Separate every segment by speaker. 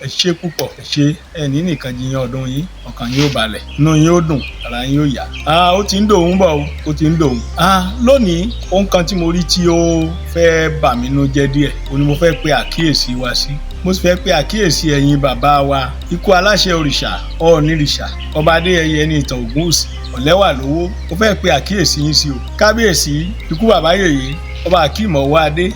Speaker 1: Ẹ ṣé púpọ̀, ẹ ṣé. Ẹ ní nìkan jiyàn ọdún yín, ọkàn yín ó balẹ̀, inú yín ó dùn, ara yín ó yá. Ó ti ń dòun bọ̀ o, ó ti ń dòun. Lónìí, ohun kan tí mo rí tí ó fẹ́ bà mí nú jẹ́ díẹ̀, òun ni mo fẹ́ pe àkíyèsí wa sí. Mo sì fẹ́ pe àkíyèsí ẹ̀yin bàbá wa, ikú aláṣẹ òrìṣà, Ọọ̀nirìṣà, Ọba Adéyẹyè Ẹniìtàn Ògúnwùsì, Ọ̀lẹ́wà lówó. Mo fẹ́ pe àkíyèsí yín sí o. Kábíyèsí, ikú bàbá yèyé, Ọba Akeem Ọwọ́adé,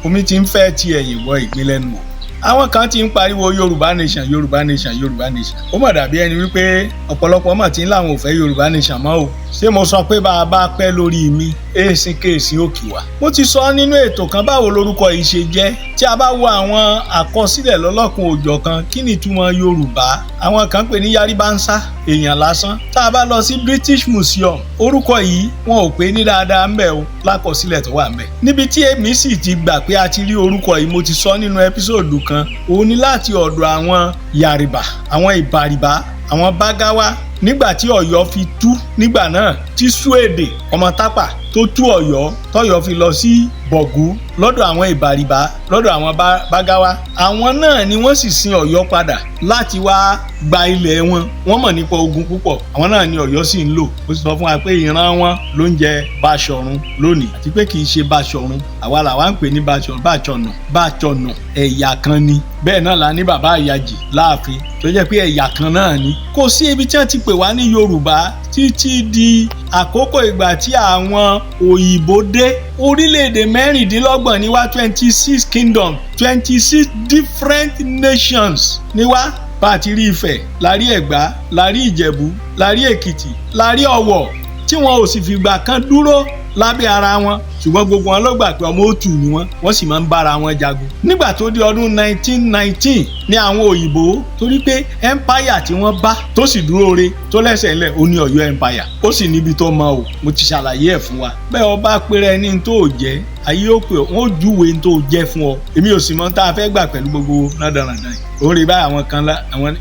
Speaker 1: omi ti ń fẹ́ ti ẹ̀yìn wọ ìgbín lẹ́nu o. Àwọn kan ti ń pariwo Yorùbá nation, Yorùbá nation, Yorùbá nation. Ó mọ̀ dàbí ẹni wípé ọ̀pọ̀lọpọ̀ mọ̀ tí ń láwọn ò fẹ́ Yorùbá nation mọ́ o. Ṣé mo sọ pé bá a bá pẹ́ lórí mi, èsì kéèsì òkè wá? Mo ti sọ nínú ètò kan, báwo lorúkọ yìí ṣe jẹ́. Tí a bá wo àwọn àkọsílẹ̀ lọ́lọ́kun òjọ̀ kan, kí ni ìtumọ̀ Yorùbá? Àwọn kan pè ní Yaribansa, èèyàn lásán. Tá a bá lọ sí British Museum, orúkọ yìí wọn ò pè ní dáadáa ńbẹ̀ o, lákọsílẹ̀ tó wà ńbẹ̀. Níbi tí èmi sì ti gbà pé a ti rí orúkọ yìí, mo ti sọ nínú episode kan, òun ni láti ọ̀dọ̀ àwọn Yàrìbá, àwọn Ìbàrìbá, àwọn Bágáwá, nígbà tí Ọ̀yọ́ fi tú nígbà náà, tí Súèdè ọmọ Tápà tó tú Ọ̀yọ́, tọ́yọ́ fi lọ sí Bọ̀gú lọ́dọ̀ àwọn Ìbàrìbá, lọ́dọ̀ àwọn Bágáwá. Àwọn náà ni wọ́n sì sin Ọ̀yọ́ padà láti wá gba ilẹ̀ wọn. Wọ́n mọ̀ nípa ogun púpọ̀. Àwọn náà ni Ọ̀yọ́ sì ń lò. Ó sì sọ fún wa pé ìran wọn ló ń jẹ Báṣọ̀run lónìí, àti pé kì í ṣe Báṣọ̀run, àwa làwa ń pè ní Báṣọ̀run, Báṣọ̀nà, Báṣọ̀nà ẹ̀yà kan ni. Bẹ́ẹ̀ náà la ní bàbá Ìyàjì láàfin, tó jẹ́ pé ẹ̀yà kan náà ni. Kò sí ibi tí wọ́n ti pè wá ní Yorùbá títí di àkókò ìgbà tí àwọn òyìnbó dé. Orílẹ̀-èdè 26 ní wá, 26 kingdom, 26 different nations ní wá. Bá a ti rí Ifẹ̀, la rí Ẹ̀gbá, la rí Ìjẹ̀bú, la rí Èkìtì, la rí Ọ̀wọ̀, tí wọn ò sì fìgbà kan dúró lábẹ́ ara wọn, ṣùgbọ́n gbogbo wọn ló gbà pé ọmọ òtù ni wọ́n, wọ́n sì máa ń bára wọn jagun. Nígbà tó di ọdún 1919 ní àwọn òyìnbó, torí pé empire tí wọ́n bá tó sì dúró re tó lẹ́sẹ̀ ńlẹ̀, ó ní Ọ̀yọ́ empire, ó sì níbi tó mọ o. Mo ti ṣàlàyé ẹ̀ fún wa. Bẹ́ẹ̀ ọba péré ẹni tó jẹ́ ayé ó pè wọ́n, ó júwe tó jẹ́ fún ọ. Èmi ò sì mọ tá a fẹ́ gbà pẹ̀lú gbogbo rándanràndan yìí. Ó rí báyìí, àwọn kan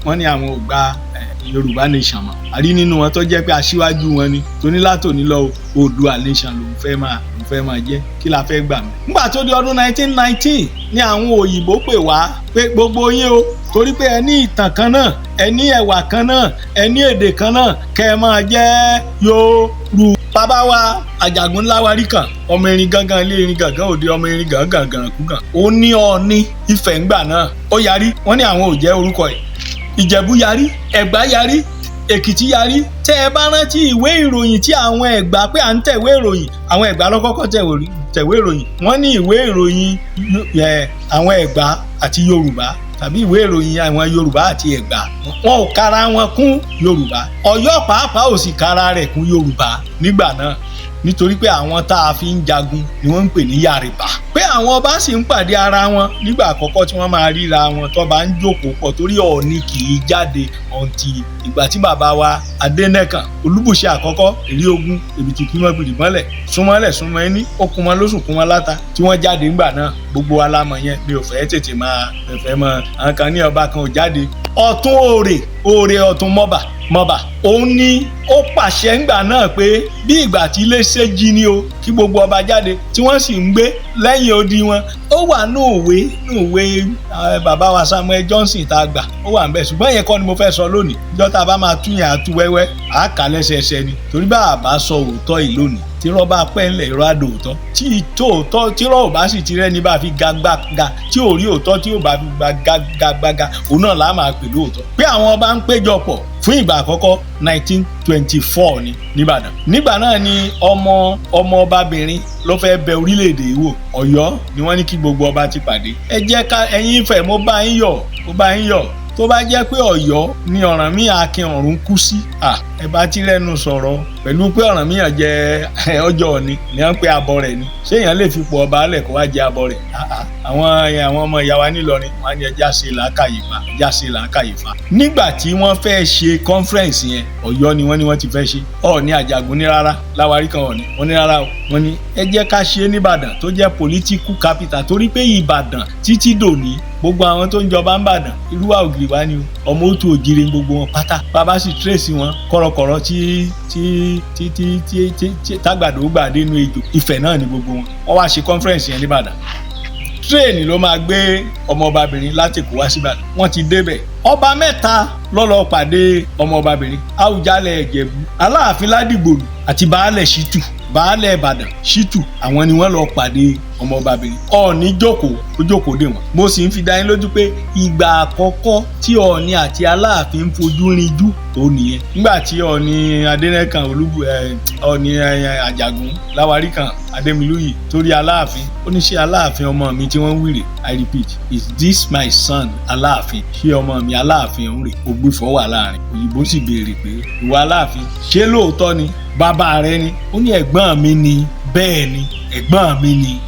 Speaker 1: wọ́n ní àwọn ò gba Yorùbá nation mọ́. Àrí nínú wọn tó jẹ́ pé aṣíwájú wọn ni tó ní látòní lọ, Oòduà nation lòún fẹ́ máa jẹ́. Kí la fẹ́ gbà mí? Nígbà tó di ọdún 1919 ní àwọn òyìnbó pè wá pé gbogbo yín o, torí pé ẹ ní ìtàn kan náà, ẹ ní ẹwà kan náà, ẹ ní èdè kan náà, kẹ́ ẹ máa jẹ́ Yorùbá. Bàbá wa Àjàgùn Láwárí kan, ọmọ erin gangan ilé erin gangan òde, ọmọ erin gangan gànkúgàn, ó ní Ọọ̀ni Ifẹ̀ ńgbà náà, ó yarí. Wọ́n ní àwọn ò jẹ́ orúkọ yìí. Ìjẹ̀bú yarí, Ẹ̀gbá yarí, Èkìtì yarí. Tẹ́ ẹ bá rántí ìwé ìròyìn tí àwọn Ẹ̀gbá pé à ń tẹ̀wé ìròyìn, àwọn Ẹ̀gbá ló kọ́kọ́ tẹ̀wé ìròyìn. Wọ́n ní ìwé ìròyìn àwọn Ẹ̀gbá àti Yorùbá tàbí ìwé ìròyìn àwọn Yorùbá àti Ẹ̀gbá, wọn ò kára wọn kún Yorùbá. Ọ̀yọ́ pàápàá ò sì kára rẹ̀ kún Yorùbá nígbà náà, nítorí pé àwọn tá a fi ń jagun ni wọ́n ń pè ní Yàrìbá. Pé àwọn ọba sì ń pàdé ara wọn nígbà àkọ́kọ́ tí wọ́n máa ríra wọn, tọ́ba ń jókòó pọ̀, torí Ọọ̀ni kì í jáde ọ̀ǹtì ìgbà tí bàbá wa Adénẹ́kàn Olúbùṣe àkọ́kọ́, èrí ogun èbìtì kí wọ́n gbìdì mọ́lẹ̀ súnmọ́lẹ̀ súnmọ́ ẹni ó kún wọn lóṣù kún wọn láta tí wọ́n jáde ńgbà náà. Gbogbo wa la mọ̀ yẹn. Mi ò fẹ́ tètè máa fẹ́ mọ́. Àwọn kan ní ọba kan ò jáde. Ọ̀tún òòrè òòrè ọ̀tún mọ́bà mọ́bà, òun ni ó pàṣẹ ńgbà náà pé bí ìgbà tí ilé ṣe jí ni o, kí gbogbo ọba jáde, tí wọ́n sì ń gbé lẹ́yìn odi wọn. Ó wà ní òwe bàbá wa Samuel Johnson tá a gbà, ó wà níbẹ̀. Ṣùgbọ́n ìyẹn kọ́ ni mo fẹ́ sọ lónìí. Ìjọ tá a bá máa tún yẹn àtú wẹ́wẹ́, à á kà lẹ́sẹẹsẹ ni, torí bá a bá sọ òótọ́ yìí lónìí, tí rọ́bà pẹ́ ńlẹ̀, irọ́ àdó òótọ́ tí tòótọ́, tí rọ́ ò bá sì ti rẹ́ni bá fi gagbága, tí ò rí òótọ́, tí ò bá fi gagbága, òun náà là á máa pè lóòótọ́. Pé àwọn ọba ń péjọpọ̀ fún ìgbà àkọ́kọ́, 1924 ni nìbàdàn. Nígbà náà ni ọmọ ọmọ ọbabìnrin ló fẹ́ bẹ orílẹ̀-èdè yìí wò. Ọ̀yọ́ ni wọ́n ní kí gbogbo ọba ti pàdé. Ẹ jẹ́ ká ẹ̀yin Ifẹ̀, mo bá yín yọ̀, mo bá yín yọ̀. Tó bá jẹ́ pé Ọ̀yọ́ ni Ọ̀rànmíyàn Akin Ọ̀run kú sí, ẹ bá ti rẹ́nu sọ̀rọ̀ pẹ̀lú pé Ọ̀rànmíyàn jẹ ọjọ́ òní ni wọ́n pe abọ́ rẹ̀ ni. Ṣé èèyàn lè fipò ọba alẹ̀ kó wá jẹ abọ́ rẹ̀? Àwọn ọmọ ìyá wa nílọrin wọn á ní ẹja ṣe làákàyè fa, ẹja ṣe làákàyè fa. Nígbà tí wọ́n fẹ́ ṣe conference yẹn, Ọ̀yọ́ ni wọ́n ní wọ́n ti fẹ́ ṣe. Ọọ̀ni Àjàgùn ní rárá, Láwárí kan Ọọ̀ni wọ́n ní rárá o. Wọ́n ní ẹ jẹ́ ká ṣe é nìbàdàn tó jẹ́ political capital, torí pé Ìbàdàn títí dòní, gbogbo àwọn tó ń jọba ń bàdàn, irúwà ògiri wá ni o, ọmọ òtún òjìrè gbogbo wọn pátá. Bàbá sì trace wọn kọ̀rọ̀kọ̀rọ̀ tí tí tí tí tí tí tágbàdo gbà dénú ejò, Ifẹ̀ náà ni gbogbo wọn. Wọ́n wá ṣe conference yẹn nìbàdàn. Tírèènì ló máa gbé ọmọọbabìnrin láti Èkó wá síbàdàn. Wọ́n ti débẹ̀. Ọba mẹ́ta ló lọ pàdé ọmọọbabìnrin: Àwùjalẹ̀ Ìjẹ̀bú, Aláàfin Ládìgbòlù àti Baálẹ̀ Ṣítù, Baálẹ̀ Ìbàdàn Ṣítù. Àwọn ni wọ́n lọ pàdé ọmọọbabìnrin. Ọọ̀ni jókòó, ó jókòó dè wọ́n. Mo sì ń fi dá yín lójú pé ìgbà àkọ́kọ́ tí Ọọ̀ni àti Aláàfin ń fojú rinjú ó nìyẹn. Nígbà tí Ọọ̀ni Adénẹ́kàn Olúbù ẹ Ọọ̀ni Àjàgún Láwárí kan Adémilúyì torí Aláàfin, ó ní ṣe Aláàfin ọmọ mi tí wọ́n ń wíre? I repeat, is this my son Aláàfin? Ṣé ọmọ mi Aláàfin òun rè? Ògbìfọ̀ wà láàrin. Òyìnbó sì béèrè pé, ìwọ Aláàfin, ṣé lóòótọ́ ni bàbá rẹ ni? Ó ní ẹ̀gbọ́n mi ni, bẹ́ẹ̀ ni, ẹ̀gbọ́n mi ni.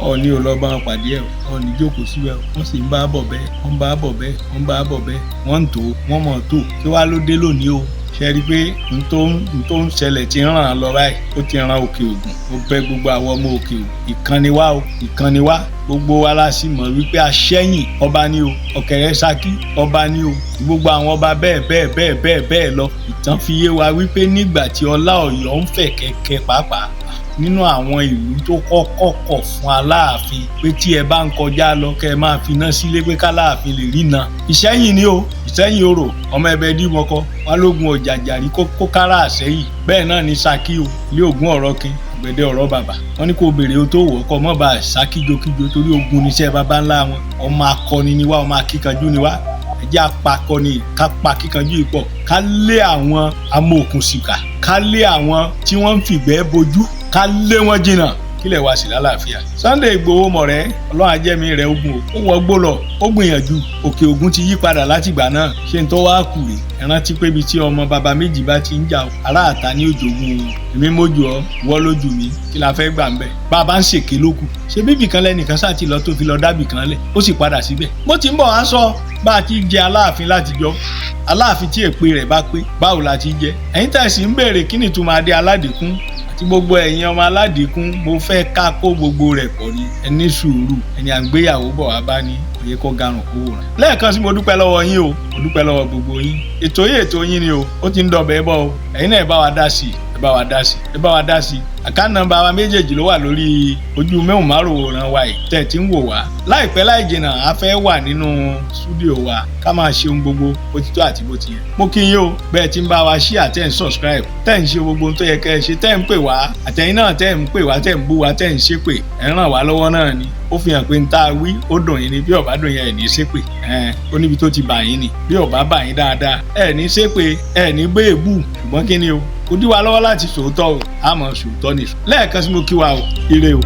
Speaker 1: Ọọ̀ni ò lọ bá wọn pàdé ẹ̀. Ọọ̀ni jókòó síbẹ̀. Wọ́n sì ń bá bọ̀ bẹ́ẹ̀, wọ́n ń bá bọ̀ bẹ́ẹ̀, wọ́n ń bá bọ̀ bẹ́ẹ̀, wọ́n ń tó, wọ́n mọ̀ tó kí wàá ló dé lónìí o. Ṣe rí i pé n tó ń ṣẹlẹ̀ ti ràn án lọ báyìí, ó ti ran Òkè Ògùn. Ó bẹ̀ gbogbo àwọn ọmọ Òkè Ògùn, ìkànnì wa o, ìkànnì wa. Gbogbo wa la sì mọ̀ wípé Aṣẹ́yìn ọba ni o, Ọ̀kẹ́rẹ́ Ṣakí ọba ni o, gbogbo àwọn ọba bẹ́ẹ̀ bẹ́ẹ̀ bẹ́ẹ̀ bẹ́ẹ̀ bẹ́ẹ̀ lọ. Ìtàn fi yé wa wípé nígbà tí ọlá Ọ̀yọ́ ń fẹ̀ kẹ̀kẹ́, pàápàá nínú àwọn ìlú tó kọ́kọ́ kọ̀ fún Aláàfin pé tí ẹ bá ń kọjá lọ, kẹ́ ẹ máa fi iná sílé pé káláàfin lè rí iná, Ìṣẹ́yìn ni o. Ìṣẹ́yìn orò ọmọ ẹbẹ dìmọ̀kọ wọn lógun ọ̀jàjàrí kó kára Àṣẹ́yìn. Bẹ́ẹ̀ náà ní Ṣakí o, ilé ògùn ọ̀rọ̀ kin gbẹ̀dẹ̀ ọ̀rọ̀ bàbà. Wọ́n ní kó béèrè o tó wọ̀ kọ́ mọ́ bá ṣá kíjokíjo torí ogun níṣẹ́ baba ńlá wọn. Ọmọ akọni ni wá, ọmọ akíkanjú ni wá. Ẹ jẹ́ apakọni, ká pa kíkanjú yìí pọ̀, ká lé àwọn amòòkùnsìkà, ká lé àwọn tí wọ́n ń fìgbẹ́ bojú, ká lé wọn jìnnà, kílẹ̀ wá sí lálàáfíà. Sunday Igboho mọ̀rẹ́, Ọlọ́run ajẹ́mi rẹ̀ ogun o. Ó wọgbó lọ, ó gbìyànjú. Òkè Ògùn ti yí padà látìgbà náà. Ṣé n tó wá kù rè? Ẹ rántí pé ibi tí ọmọ bàbá méjì bá ti ń jà, ará àta ní òjògùn wọn. Èmi mójú ọ, wọ́ lójú mi, kí la fẹ́ gbà ń bẹ̀? Bá a bá ń ṣèké lókù. Ṣé bíbì kan lẹ́nìkan sáà ti lọ tó fi lọ dábì kan lẹ̀, ó sì padà síbẹ̀. Mo ti ń bọ̀ wá sọ bá a ti jẹ Aláàfin látijọ́. Aláàfin tí èpè rẹ̀ bá pé, báwo la ti jẹ? Ẹ̀yin tẹ̀sí ń béèrè kí ni ìtumọ̀ adé aládìkún àti gbogbo ẹ̀yin ọmọ aládìkún, mo fẹ́ ká kó gbogbo rẹ̀ pọ̀ ni. Ẹ ní sùúrù. Ẹni à ń gbéyàwó bọ̀ wá bá ní òye kó garùn kó wòrán. Lẹ́ẹ̀kan sí, mo dúpẹ́ lọ́wọ́ yín o, mo dúpẹ́ lọ́wọ́ gbogbo yín. Ètò yìí, ètò yín ni o. Ó ti ń dọ̀bẹ̀ bọ̀ o. Ẹ̀yin náà, ẹ bá wa dá sí i, ẹ bá wa dá sí i, ẹ bá wa dá sí i. Account number wa méjèèjì ló wà lórí ojú mẹ́wùn-márùn-ún wa yìí tẹ̀ tí ń wò wá. Láìpẹ́ láì jìnnà, a fẹ́ wà nínú studio wa, ká máa ṣe ohun gbogbo bó ti tó àti bó ti yẹ. Mo kí yín o, bẹ́ẹ̀ tí ń bá wa ṣí àtẹ̀ ń subscribe, tẹ̀ ń ṣe gbogbo ohun tó yẹ kẹ́ ẹ ṣe, tẹ̀ ń pè wá, àtẹ̀yìn náà tẹ̀ ń pè wá, tẹ̀ ń bú wa, tẹ̀ ń ṣépè, ẹ̀ ń ràn wá lọ́wọ́ náà ni. Ó fi hàn pé n tá a wí ó dùn yín ni. Bí ó bá dùn yín, ẹ̀ ní ṣépè. Ẹ̀ ó níbi tó ti bà yín ni. Bí ó bá bà yín dáadáa, ẹ̀ ní ṣépè, ẹ̀ ní gbé èébú. Ṣùgbọ́n kí ni o, kò dí wa lọ́wọ́ láti sòótọ́ o. Àmọ́ sòótọ́ ni. Lẹ́ẹ̀kan sí, mo kí wa o, ire o.